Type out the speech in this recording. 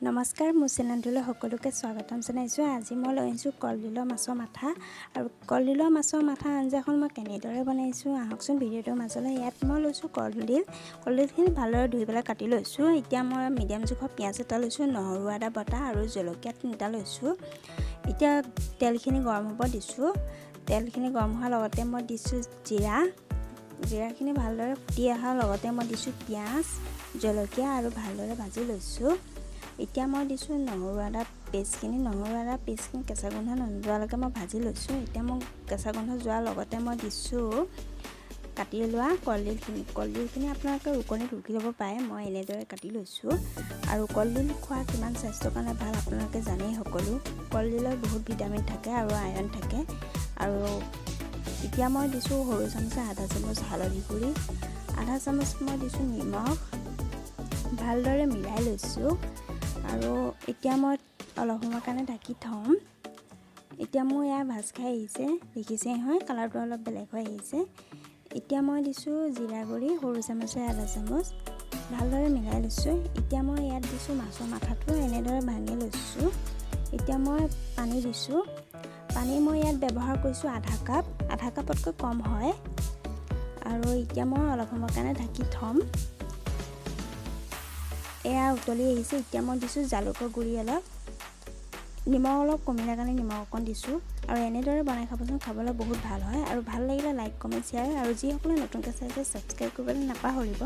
নমস্কাৰ, মোৰ চেনেলটোলৈ সকলোকে স্বাগতম জনাইছোঁ। আজি মই লৈ আহিছোঁ কলডিলৰ মাছৰ মাথা। আৰু কলডিলৰ মাছৰ মাথা আঞ্জাখন মই কেনেদৰে বনাইছোঁ, আহকচোন ভিডিঅ'টোৰ মাজলৈ। ইয়াত মই লৈছোঁ কলডিল। কলডিলখিনি ভালদৰে ধুই পেলাই কাটি লৈছোঁ। এতিয়া মই মিডিয়াম জোখৰ পিঁয়াজ এটা লৈছোঁ, নহৰু আদা বটা আৰু জলকীয়া 3টা লৈছোঁ। এতিয়া তেলখিনি গৰম হ'ব দিছোঁ। তেলখিনি গৰম হোৱাৰ লগতে মই দিছোঁ জিৰা। জিৰাখিনি ভালদৰে ফুটি অহাৰ লগতে মই দিছোঁ পিঁয়াজ, জলকীয়া আৰু ভালদৰে ভাজি লৈছোঁ। এতিয়া মই দিছোঁ নহৰু আদা পেষ্টখিনি। নহৰু আদা পেষ্টখিনি কেঁচা গোন্ধ নোযোৱালৈকে মই ভাজি লৈছোঁ। এতিয়া মই কেঁচা গোন্ধ যোৱাৰ লগতে মই দিছোঁ কাটি লোৱা কলডিলখিনি। কলডিলখিনি আপোনালোকে ৰুকনিত ৰুকি ল'ব পাৰে, মই এনেদৰে কাটি লৈছোঁ। আৰু কলডিল খোৱা কিমান স্বাস্থ্যৰ কাৰণে ভাল, আপোনালোকে জানেই সকলো। কলডিলত বহুত ভিটামিন থাকে আৰু আইৰণ থাকে। আৰু এতিয়া মই দিছোঁ সৰু চামুচে আধা চামুচ হালধি গুড়ি, আধা চামুচ মই দিছোঁ নিমখ। ভালদৰে মিলাই লৈছোঁ আৰু এতিয়া মই অলপ সময়ৰ কাৰণে ঢাকি থ'ম। এতিয়া মোৰ এয়া ভাজ খাই আহিছে, দেখিছেই নহয়, কালাৰটো অলপ বেলেগ হৈ আহিছে। এতিয়া মই দিছোঁ জিৰা গুড়ি সৰু চামুচে আধা চামুচ। ভালদৰে মিলাই লৈছোঁ। এতিয়া মই ইয়াত দিছোঁ মাছৰ মাথাটো, এনেদৰে ভাঙি লৈছোঁ। এতিয়া মই পানী দিছোঁ। পানী মই ইয়াত ব্যৱহাৰ কৰিছোঁ আধা কাপ, আধা কাপতকৈ কম হয়। আৰু এতিয়া মই অলপ সময়ৰ কাৰণে ঢাকি থ'ম। এয়া উতলি আহিছে। এতিয়া মই দিছোঁ জালুকৰ গুড়ি অলপ। নিমখ অলপ কমিলে কাৰণে নিমখ অকণ দিছোঁ। আৰু এনেদৰে বনাই খাবচোন, খাবলৈ বহুত ভাল হয়। আৰু ভাল লাগিলে লাইক, কমেণ্ট, শ্বেয়াৰ আৰু যিসকলে নতুনকৈ চাইছে, ছাবস্ক্ৰাইব কৰিবলৈ নাপাহৰিব।